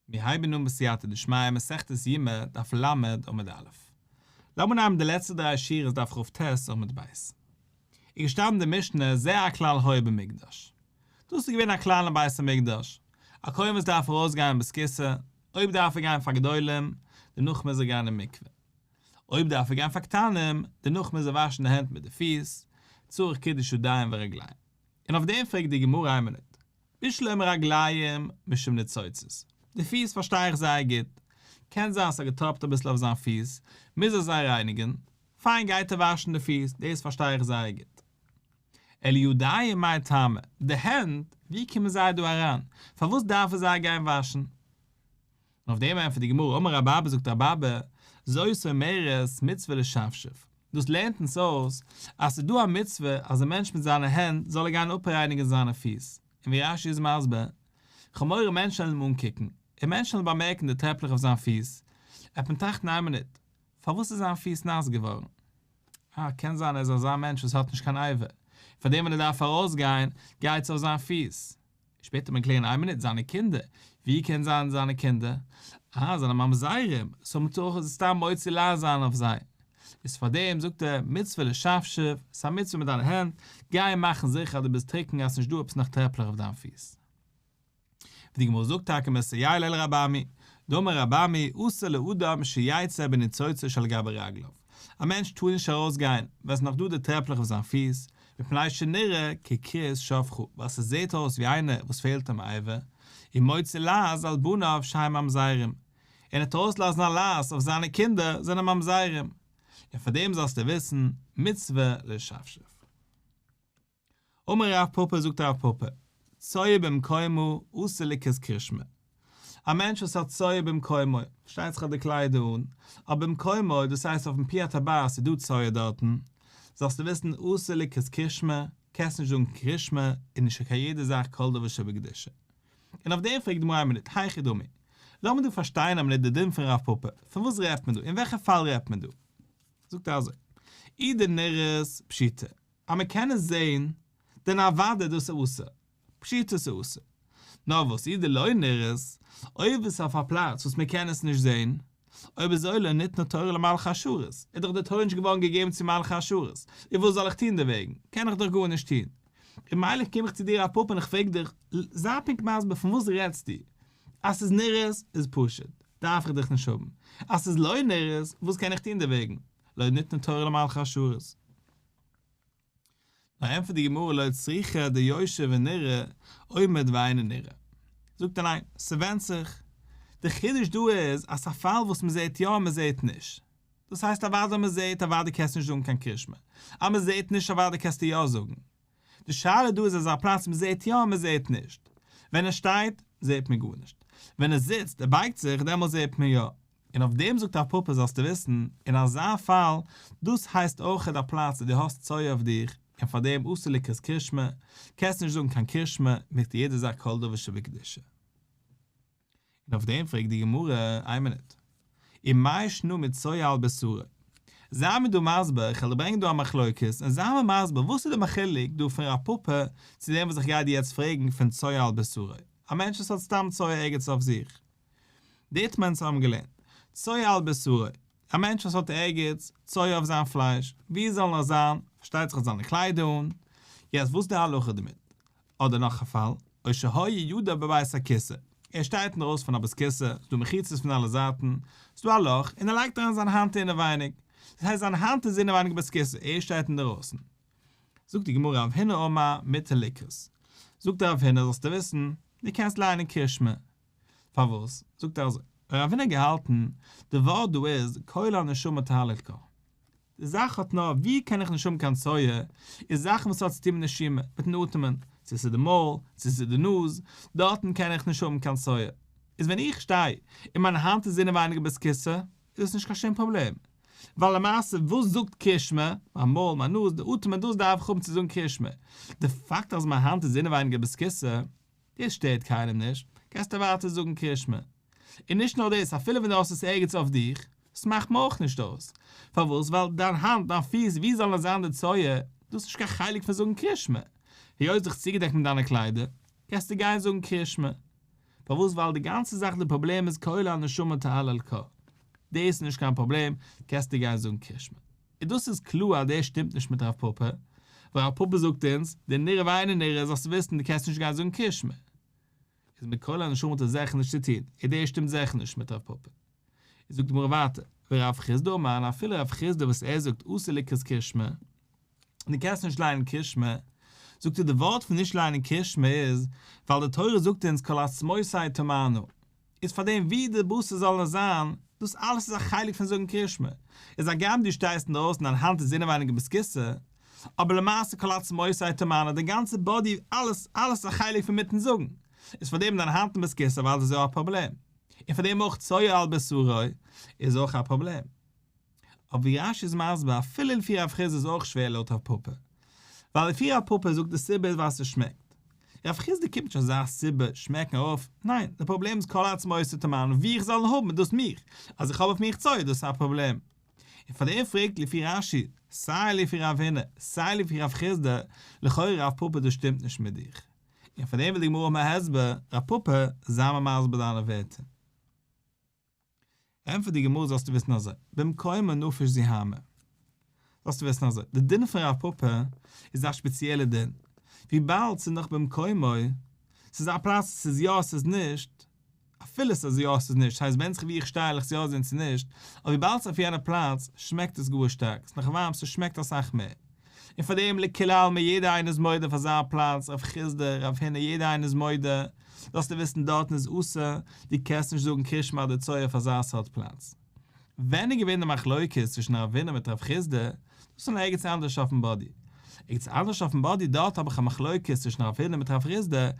מיר הייבן אן בסייעתא דשמיא מסכת יומא דף ל עמוד א'. לאמיר נעמען די לעצטע דריי שורות דף כט עמוד ב'. איז געשטאנען די משנה זה הכלל היה במקדש. דאס איז געווען א כלל אין בית המקדש. א כהן וואס דארף ארויסגיין בית הכסא, אויב דארף ער גיין פאר גדולים, דערנאך מוז ער גיין אין מקווה. אויב דארף ער גיין פאר קטנים, דערנאך מוז ער וואשן די הענט מיט די פיס, צריך קידוש ידיים ורגליים. און אויף דעם פרעגט די גמרא איין מינוט, בשלמא רגליים משום ניצוצות, די פיס פארשטיי איך זייער גוט, קען זיין ס'האט געטראפט אביסל אויף זיין פיס, מוז ער זיי רייניגן, פיין גייט ער וואשן די פיס, דאס פארשטיי איך זייער גוט. אלא ידיים מאי טעמא, די הענט, ווי קומען זיי דא אריין? פארוואס דארף ער זיי גיין וואשן? און אויף דעם ענטפערט די גמרא אמר רבי אבא זאגט רבי אבא, זאת אומרת מצוה לשפשף, דאס לערנט אונז אויס אז ס'איז דא א מצוה אז א מענטש מיט זיינע הענט זאל ער גיין אפרייניגן זיינע פיס, און ווי רש"י איז מסביר, כ'האב מורא מענטשן וועלן אים אנקוקן, און מענטשן וועלן באמערקן די טרעפלעך אויף זיין פיס, וועט מען טראכטן איין מינוט, פארוואס איז זיין פיס נאס געווארן? אה, קען זיין ער איז אזא מענטש וואס האט נישט קיין אבר, פארדעם ווען ער דארף ארויסגיין גייט עס אויף זיין פיס. שפעטער וועט מען קלערן איין מינוט, זיינע קינדער? ווי קען זיין זיינע קינדער? אה, זענען ממזרים, סאו מען טאר סתם מוציא לעז זיין אויף זיי. איז פארדעם זאגט ער, מצוה לשפשף, ס'איז א מצוה מיט דיינע הענט, גיי מאכן זיכער אז דו ביסט טרוקן אז ס'נישט דא עפעס נאך טרעפלעך אויף דיין פיס. ווי די גמרא זאגט טאקע מסייע ליה לרבי אמי, דאמר רבי אמי אסור לאדם שיצא בניצוצות שעל גבי רגליו, א מענטש טאר נישט ארויס גיין ווען ס'איז נאך דא די טרעפלעך אויף זיין פיס, מפני שנראה ככרות שפכה, ווייל ס'זעהט אויס ווי איינער וואס פעלט אים אבר, ומוציא לעז על בניו שהם ממזרים, און ער וועט ארויסלאזן א לעז אויף זיינע קינדער זענען ממזרים, און פאר דעם זאלסטו וויסן, מצוה לשפשף. אמר רב פפא זאגט רב פפא, צואה במקומו אסור לקרות קרישמע. א מענטש וואס האט צואה במקומו, פארשטייט זיך האט די קליידער אן, אבער במקומו, דאס הייסט אויפן פי הטבעת איז דא צואה דארטן, זאלסטו וויסן אסור לקרות קרישמע, קענסט נישט זאגן קרישמע, און נישט קיין יעדע זאך כל דבר שבקדושה. און אויף דעם פרעגט די גמרא איין מינוט, היכי דמי? לאמיר דא פארשטיין א מינוט די דין פון רב פפא, פון וואס רעדט מען דא, אין וועלכע פאל רעדט מען דא? זאגט ער אזוי, אי דנראית פשיטא, אז מען קען עס זעהן, דען אוודאי דאס איז אסור, פשיטא ס'איז אסור. נאר וואס אי דלא נראית, אויב איז עס אויף א פלאץ וואס מען קען עס נישט זעהן, אויב אזוי לא ניתנה תורה למלאכי השרת, איז דאך די תורה נישט געווארן געגעבן צו מלאכי השרת, און וואס זאל איך טוהן דערוועגן, קען איך דאך גארנישט טוהן. און ממילא קום איך צו דיר רב פפא און איך פרעג דיך, זיי פונקט מסביר פון וואס רעדסטו? אז ס'איז נראית איז פשוט, דארף איך דיך נישט האבן, אז ס'איז לא נראית, וואס קען איך טוהן דערוועגן, לא ניתנה תורה למלאכי השרת. נאר ענטפערט די גמרא לא צריכא דיושב ונראה עומד ואינו נראה. זאגט ער ניין, ס'ווענדט זיך. די חידוש דא איז אז ס'א פאל וואס מ'זעהט יא און מ'זעהט נישט. דאס הייסט אוודאי אז מ'זעהט אוודאי קענסטו נישט זאגן קיין קרישמע. אז מ'זעהט נישט אוודאי קענסטו יא זאגן. די שאלה דא איז אזא פלאץ מ'זעהט יא און מ'זעהט נישט. ווען ער שטייט זעהט מען גארנישט. ווען ער זיצט, ער בייגט זיך, דעמאלט זעהט מען יא. און אויף דעם זאגט רב פפא זאלסטו וויסן, אין אזא פאל, דאס הייסט אויכעט א פלאץ וואו דו האסט צואה אויף דיך, און פאר דעם אסור לקרות קרישמע, קענסט נישט זאגן קיין קרישמע מיט יעדע זאך כל דבר שבקדושה. און אויף דעם פרעגט די גמרא, איין מינוט, ומאי שנא מצואה על בשרו? זיי מיר דא מסביר, איך וועל דיר ברענגען דא א מחלוקת, און זיי מיר מסביר וואס איז די מחילוק דא פון רב פפא צו דעם וואס איך גיי דיר יעצט פרעגן פון צואה על בשרו, א מענטש וואס האט סתם צואה ערגעץ אויף זיך. דתנן אונז האבן געלערנט, צואה על בשרו, א מענטש וואס האט ערגעץ צואה אויף זיין פלייש, ווי עס זאל נאר זיין, פארשטייט זיך האט זיינע קליידער אן, יעצט וואס איז די הלכה דערמיט? אדער נאך א פאל, או שהיו ידיו בבית הכסא, ער שטייט אינדרויסן פון א בית כסא, ס'איז דא מחיצות פון אלע זייטן, ס'איז דא א לאך, און ער לייגט אריין זיין האנט אינעווייניג, דאס הייסט זיין האנט איז אינעווייניג בית כסא, ער שטייט אינדערויסן. זאגט די גמרא רב הונא אמר מותר לקרות, זאגט רב הונא זאלסטו וויסן, דו קענסט לייענען קרישמע, פארוואס זאגט ער אזוי? רב הונא האט געהאלטן, די ווארט דא איז כל הנשמה תהלל קה. די זאך האט נאר ווי קען איך נישט האבן קיין צואה, איז זאכן וואס האט צוטון מיט נשימה, מיטן אטעמען, צו ס'איז די מויל, צו ס'איז די נאז, דארטן קען איך נישט האבן קיין צואה. איז ווען איך שטיי און מיין האנט איז אינעווייניג בית כסא, איז עס נישט קיין שום פראבלעם. ווייל למעשה וואס זאגט קרישמע? מיין מויל, מיין נאז, די אטעמען, דאס דארף איך האבן צו זאגן קרישמע. די פאקט אז מיין האנט איז אינעווייניג בית כסא, דאס שטערט קיינעם נישט, קענסטו ווייטער זאגן קרישמע. און נישט נאר דאס, אפילו ווען דו האסט עס ערגעץ אויף דיך, עס מאכט מיר אויך נישט אויס. פארוואס? ווייל דיין האנט, דיין פיס, ווי זאל עס זיין די צואה, דאס איז נישט קיין חלק פון זאגן קרישמע. היות דיך צוגעדעקט מיט דיינע קליידער, קענסטו גיין זאגן קרישמע. פארוואס ווייל די גאנצע זאך די פראבלעם איז כל הנשמה תהלל קה. דאס איז נישט קיין פראבלעם, קענסטו גיין זאגן קרישמע. און דאס איז קלאר אז דאס שטימט נישט מיט רב פפא, ווייל רב פפא זאגט אונז, די נראה ואינו נראה זאלסטו וויסן דו קענסט נישט גיין זאגן קרישמע. איז מיט כל הנשמה האט עס זעכער נישט צו טון, און דאס שטימט זעכער נישט מיט רב פפא. איז זאגט די גמרא ווייטער, ורב חסדא אמר, אפילו רב חסדא וואס ער זאגט אסור לקרות קרישמע, דו קענסט נישט ליינען קרישמע, זאגט ער די ווארט פון נישט ליינען קרישמע איז ווייל די תורה זאגט אונז כל עצמותי תאמרנה, איז פאר דעם ווי די בשר זאל נאר זיין, דאס אלעס איז א חלק פון זאגן קרישמע, איז הגם דו שטייסט אינדרויסן דיין האנט איז אינעווייניג אין בית הכסא, אבער למעשה כל עצמותי תאמרנה די גאנצע body אלעס אלעס איז א חלק פון מיטן זאגן, איז פאר דעם דיין האנט אין בית הכסא ווייל דאס איז יא א פראבלעם, און פאר דעם אויך צואה על בשרו איז אויך א פראבלעם. אבער ווי רש"י איז מסביר אפילו לפי רב חסדא איז אויך שווער לויט רב פפא. ווייל לפי רב פפא זאגט די סיבה איז ווייל ס'שמעקט. רב חסדא קומט נישט אזא סיבה שמעקן ארויף, ניין, די פראבלעם איז כל עצמותי תאמרנה ווי איך זאל האבן דאס מיך, אז איך האב אויף מיך צואה דאס איז א פראבלעם. און פאר דעם פרעגט לפי רש"י, סיי לפי רב הונא, סיי לפי רב חסדא, לכאורה רב פפא דאס שטימט נישט מיט דיך. און פאר דעם וויל די גמרא האבן א הסבר, רב פפא, זיי מיר מסביר דיינע ווערטער. ענטפערט די גמרא זאלסטו וויסן אזוי, במקומו נפיש זוהמא, זאלסטו וויסן אזוי, די דין פון רב פפא איז א שפעציעלע דין, וויבאלד ס'איז נאך במקומו, ס'איז א פלאץ ס'איז יא ס'איז נישט, אפילו ס'איז יא ס'איז נישט, ס'הייסט ווענדט זיך ווי איך שטיי וועל איך עס יא זען צו נישט, אבער וויבאלד ס'איז אויף יענע פלאץ שמעקט עס גאר שטארק, ס'איז נאך ווארעם ס'שמעקט אסאך מער. און פאר דעם לכולי עלמא יעדער איינער איז מודה אויף אזא פלאץ, רב חסדא, רב הונא יעדער איינער איז מודה, זאלסטו וויסן דארטן איז אסור, דו קענסט נישט זאגן קרישמע אדער צואה אויף אזא סארט פלאץ. ווען איז געווען די מחלוקת צווישן רב הונא מיט רב חסדא, דאס איז נאר ערגעץ אנדערש אויפן body. ערגעץ אנדערש אויפן body דארט האב איך א מחלוקת צווישן רב הונא מיט רב חסדא,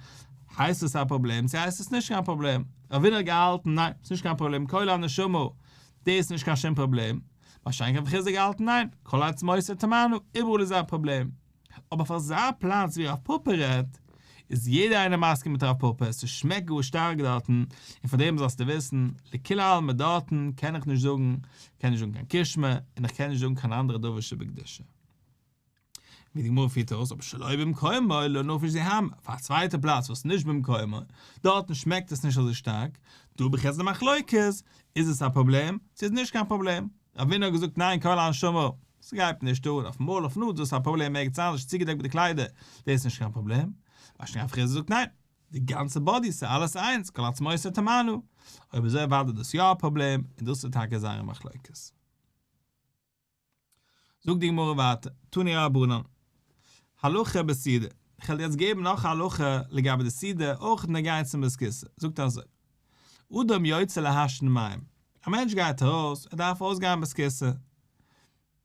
הייסט עס א פראבלעם צו הייסט עס נישט קיין פראבלעם? רב הונא האט געהאלטן ניין ס'נישט קיין פראבלעם כל הנשמה דאס איז נישט קיין שום פראבלעם, מה שאין כן רב חסדא געהאלטן ניין, כל עצמותי תאמרנה, איבעראל איז א פראבלעם. אבער פאר אזא פלאץ ווי רב פפא רעדט, איז יעדער איינער מסכים מיט רב פפא, ס'שמעקט גאר שטארק דארטן, און פאר דעם זאלסטו וויסן, לכולי עלמא דארטן קען איך נישט זאגן, קען נישט זאגן קיין קרישמע, און איך קען נישט זאגן קיין אנדערע דבר שבקדושה. ווי די גמרא פירט אויס, אבער שלא במקומו לא נפיש זוהמא, פאר א צווייטע פלאץ וואס איז נישט במקומו, דארטן שמעקט עס נישט אזוי שטארק, דא האב איך יעצט די מחלוקת, איז עס א פראבלעם, צו איז נישט קיין פראבלעם. רב הונא האט געזאגט ניין כל הנשמה, ס'גייט נישט אן, אויפן מויל אויפן נאז דאס איז א פראבלעם ערגעץ אנדערש צוגעדעקט מיט די קליידער, דאס איז נישט קיין פראבלעם. מה שאין כן רב חסדא זאגט ניין, די גאנצע body ס'איז אלעס איינס, כל עצמותי תאמרנה, אויב אזוי אוודאי דאס יא א פראבלעם, און דאס איז טאקע זייער מחלוקת. זאגט די גמרא ווייטער, תנו רבנן, הלכה בסעודה, איך וועל יעצט געבן נאך א הלכה לגבי די סעודה, אויך נוגע צום בית כסא, זאגט אזוי, אדם יוצא להשתין מים, א מענטש גייט ארויס, ער דארף אויסגיין בית כסא,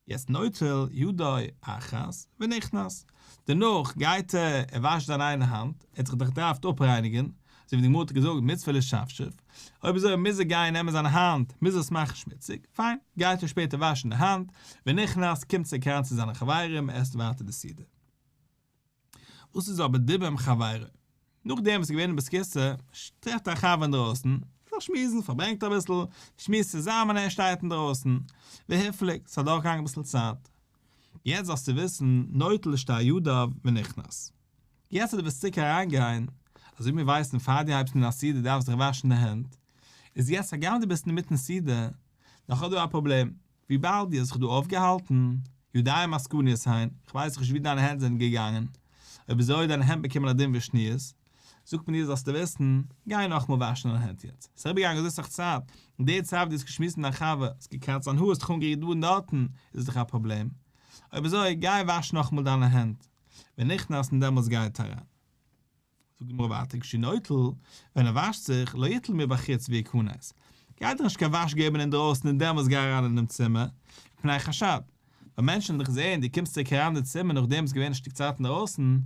יעצט נוטל ידו אחת ונכנס, דערנאך גייט ער, ער וואשט זיין איינע האנט, ער האט זיך דאך געדארפט אפרייניגן, אזוי ווי די גמרא האט געזאגט מצוה לשפשף, אויב אזוי מוז ער גיין נעמען זיין האנט, מוז ער עס מאכן שמוציג, פיין, גייט ער שפעטער וואשן די האנט, ונכנס, קומט צוריק אריין צו זיינע חברים, עסט ווייטער די סעודה. וואס איז אבער דיבר עם חברו? נאכדעם וואס איז געווען אין בית כסא, טרעפט ער א חבר אינדרויסן, זיך שמועסן, פארברענגט אביסל, שמועסט צוזאמען ער שטייט אינדרויסן, והפליג, ס'איז אדורכגעגאנגען אביסל צייט. יעצט זאלסטו וויסן, נוטל שתי ידיו ונכנס. יעצט אז דו וועסט צוריק אריינגיין, אזוי ווי מיר ווייסן פאר דו הייבסט אן א סעודה דארפסט דיך וואשן די הענט, איז יעצט הגם דו ביסט אינמיטן סעודה, נאך איז דא א פראבלעם, וויבאלד דו האסט זיך דא אויפגעהאלטן, ידים עסקניות הן, איך ווייס נישט ווי דיינע הענט זענען געגאנגען, אויב אזוי דיינע הענט באקומען א דין ווי שניות, זאגט מען דיר זאלסטו וויסן, גיי נאכאמאל וואשן דיינע הענט יעצט, ס'איז אריבערגעגאנגען אזוי סאך צייט, אין די צייט וואס דו האסט געשמועסט מיט דיין חבר, האסט געקראצט זיין האר, האסט דיך אנגערירט דא און דארטן, איז עס דאך א פראבלעם, אויב אזוי גיי וואש נאכאמאל דיינע הענט, ונכנס און דעמאלטס גייט אריין. זאגט די גמרא ווייטער כשהוא נוטל, ווען ער וואשט זיך, לא יטול מבחוץ ויכנס, גיי דיך נישט קיין וואש געבן אינדרויסן און דעמאלטס גיי אריין אינעם צימער, מפני חשד, ווייל מענטשן וועלן דיך זען דו קומסט צוריק אריין אין די צימער נאכדעם ביסט געווען א שטיק צייט אינדרויסן,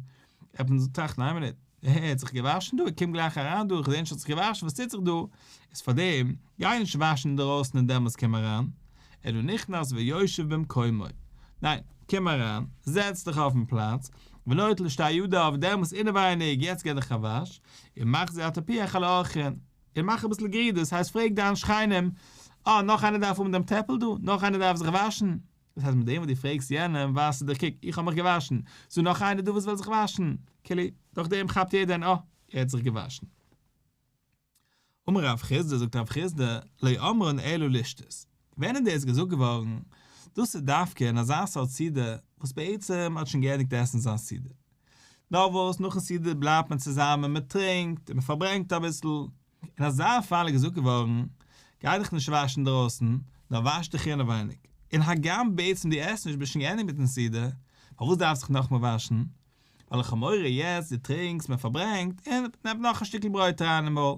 וועט מען טראכטן איין מינוט, ער האט זיך געוואשן דא, ער קומט גלייך אריין דא, איך זע נישט ער האט זיך געוואשן, וואס טוט זיך דא? איז פארדעם, גיי נישט וואשן אינדערויסן און דעמאלטס קום אריין, אלא נכנס ויושב במקומו, ניין, קום אריין, זעץ דיך אויפן פלאץ, ונוטל שתי ידיו, דעמאלטס אינעווייניג, יעצט גיב דיך א וואש, און מחזיר הטיפוח על האורחין, און מאך אביסל גערודער, ס'הייסט פרעג דיין שכנים, אה, נאך איינער דארף האבן דעם טעפל דא? נאך איינער דארף זיך וואשן? דאס הייסט מיט דעם וואס דו פרעגסט יענעם ווייזטו דיך קוק איך האב מיך געוואשן, ס'דא נאך איינער דא וואס וויל זיך וואשן? כאילו, דורך דעם כאפט יעדער אן אה, ער האט זיך געוואשן. אמר רב חסדא, זאגט רב חסדא, לא אמרן אלא לשתות. ווען איז דאס געזאגט געווארן? דאס איז דווקא אין אזא סארט סעודה וואס בעצם האט שוין געענדיגט עסן זיין סעודה. נאר וואס נאכן סעודה בלייבט מען צוזאמען, מען טרינקט און מען פארברענגט אביסל. אין אזא פאל איז געזאגט געווארן, גיי דיך נישט וואשן אינדרויסן, נאר וואש דיך אינעווייניג. און הגם בעצם דו עסט נישט ביסט שוין געענדיגט מיטן סעודה, פארוואס דארפסט דיך נאכמאל וואשן? ווייל איך האב מורא יעצט דו טרינקסט מען פארברענגט און נעמט נאך א שטיקל ברויט אריין אין מויל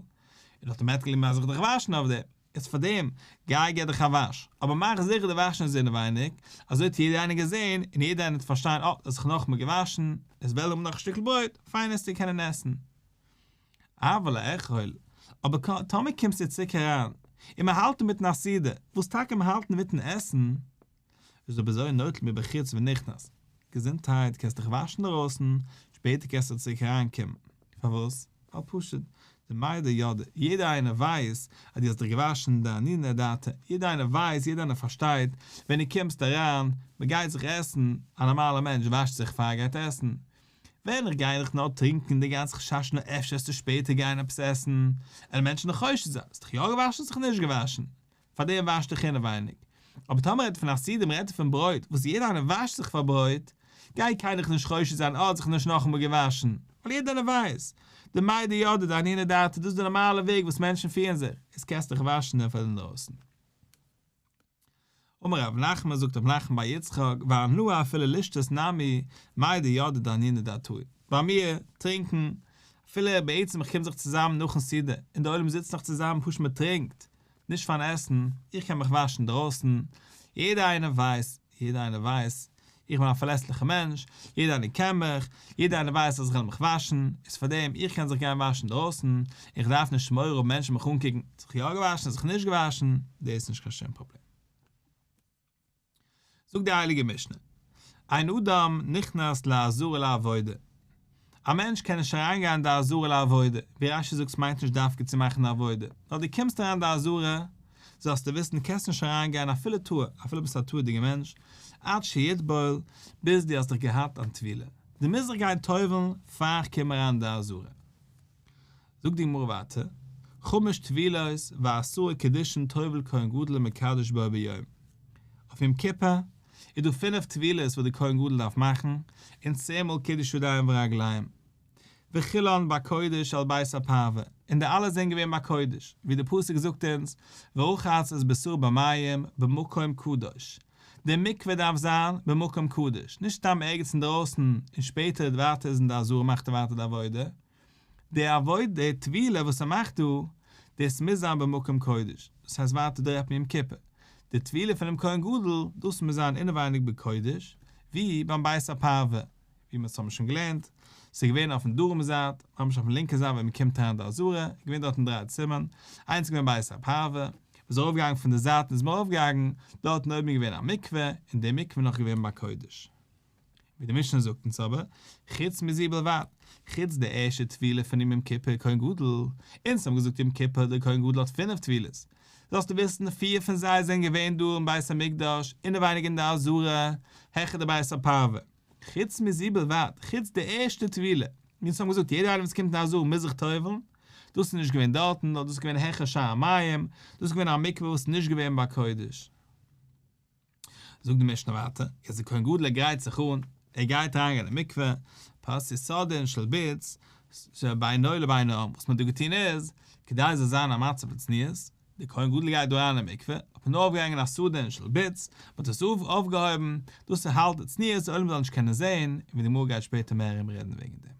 און automatically מוז איך דיך וואשן אויף דעם, איז פאר דעם גיי גיב דיך א וואש, אבער מאך זיכער די וואשן איז אינעווייניג, אזוי האט יעדער איינער געזען און יעדער איינער וועט פארשטיין אה, דו האסט זיך נאכאמאל געוואשן, עס וועל האבן נאך א שטיקל ברויט, פיין עסטו קענען עסן. אבל לאכול, אבער טאמער קומסטו צוריק אריין און מען האלט אינמיטן א סעודה, וואס טאקע מען האלט אינמיטן עסן, איז אויב אזוי נוטל מבחוץ ונכנס, געזונטהייט, קענסט דיך וואשן דערויסן, שפעטער קענסטו צוריק אריין קומען. פארוואס? ווייל פשוט, דמידע ידעי, יעדער איינער ווייסט אז דו האסט דיך געוואשן דאהנינא אדעתא, יעדער איינער ווייסט, יעדער איינער פארשטייט, ווען דו קומסט אריין, מען גייט זיך עסן, א נארמאלער מענטש וואשט זיך פאר ער גייט עסן, ווען איך גיי דיך נאר טרינקען די גאנצע חשש נאר אפשר וועסטו שפעטער גיין עפעס עסן, וועלן מענטשן דיך חושד זיין, האסט דיך יא געוואשן האסט דיך נישט געוואשן, פארדעם וואש דיך אינעווייניג. אבער טאמער רעדט פון א סעודה מ'רעדט פון ברויט וואס יעדער איינער וואשט זיך פאר ברויט, גייט קיינער דיך נישט חושד זיין אה האט זיך נישט נאכאמאל געוואשן, ווייל יעדער איינער ווייסט, דמידע ידעי דאהנינא אדעתא דאס איז די נארמאלע וועג וואס מענטשן פירן זיך, איז קענסט דיך וואשן אין אינדרויסן. אמר רב נחמן זאגט רב נחמן בר יצחק ואנא אפילו לשתות נמי מידע ידעי דאהנינא אדעתאי, ביי מיר, טרינקן, אפילו בעצם איך קום זיך צוזאם נאכן סעודה און די עולם זיצט נאך צוזאם פשוט מען טרינקט, נישט פארן עסן, איך קען מיך וואשן דרויסן, יעדער איינער ווייסט, יעדער איינער ווייסט, איך בין א פארלעסליכער מענטש, יעדער איינער קען מיך, יעדער איינער ווייסט אז איך וועל מיך וואשן, איז פארדעם איך קען זיך גיין וואשן דרויסן, איך דארף נישט מורא האבן מענטשן מיך אנקוקן, זיך יא געוואשן, זיך נישט געוואשן, דאס איז נישט קיין שום פראבלעם. זאגט די הייליגע משנה, אין אדם נכנס לעזרה לעבודה, א מענטש קען נישט אריינגיין אין די עזרה לעבודה, ווי רש"י זאגט ס'מיינט נישט דווקא צו מאכן א עבודה, נאר דו קומסט אריין אין די עזרה, זאלסטו וויסן קענסט נישט אריינגיין אפילו טהור, אפילו ביסט א טהור'דיגער מענטש, עד שיטבול, ביז דו האסט דיך געהאט אן טבילה, דו מוזט זיך גיין טובל'ן פאר איך קום אריין אין די עזרה. זאגט די גמרא ווייטער, חמש טבילות ועשרה קידושין טובל כהן גדול ומקדש בו ביום. אויף יום כיפור איז דא פינף טבילות וואס די כהן גדול דארף מאכן, און צען מאל קידוש ידיים ורגליים. וכולן בקודש על בית הפרווה, און די אלע זענען געווען בקודש, ווי די פסוק זאגט אונז, ורחץ את בשרו במים במקום קדוש. די מקווה דארף זיין במקום קדוש, נישט סתם ערגעץ אינדרויסן און שפעטער ווייטער איז אין די עזרה מאכט ער ווייטער די עבודה, די עבודה, די טבילה וואס ער מאכט דא, דאס מוז זיין במקום קודש, דאס הייסט ווייטער דא רעדט מען יום כיפור, די טבילה פונעם כהן גדול, דאס מוז זיין אינעווייניג בקודש, ווי ביים בית הפרווה, ווי מיר האבן שוין געלערנט, ס'איז געווען אויפן דרום זייט, ממש אויפן לינקע זייט ווען מ'קומט אריין די עזרה, איז געווען דארטן דריי צימערן, איינס איז געווען בית הפרווה, מ'איז ארויפגעגאנגען פון די זייטן איז מען ארויפגעגאנגען, דארטן אויבן איז געווען א מקווה, און די מקווה איז נאך געווען בקודש. ווי די משנה זאגט אונז אבער, חוץ מזו בלבד, חוץ די ערשטע טבילה פונעם יום כיפור כהן גדול, אונז האבן געזאגט יום כיפור דער כהן גדול האט פינף טבילות, זאלסטו וויסן פיר פון זיי זענען געווען דא אין בית המקדש אינעווייניג אין די עזרה העכער די בית הפרווה, חוץ מזו בלבד, חוץ די ערשטע טבילה, אונז האבן געזאגט יעדער איינער וואס קומט אין עזרה מוז זיך טובל'ן, דאס איז נישט געווען דארטן, נאר דאס איז געווען העכער שער המים, דאס איז געווען א מקווה וואס איז נישט געווען בקודש. זאגט די משנה ווייטער, יעצט דער כהן גדול ער גרייט זיך אן, ער גייט אריין אין מקווה, פרשו סדין של בוץ, שבינו לבין העם, וואס מען האט דא געטון איז, כדי עס זאל זיין א מצב פון צניעות, דער כהן גדול גייט דא אריין אין מקווה, האט מען אויפגעהאנגען א סדין של בוץ, מען האט עס אויפגעהויבן, דאס האלט די צניעות, די עולם זאל נישט קענען זען, און ווי די גמרא גייט שפעטער מער ארום רעדן וועגן דעם.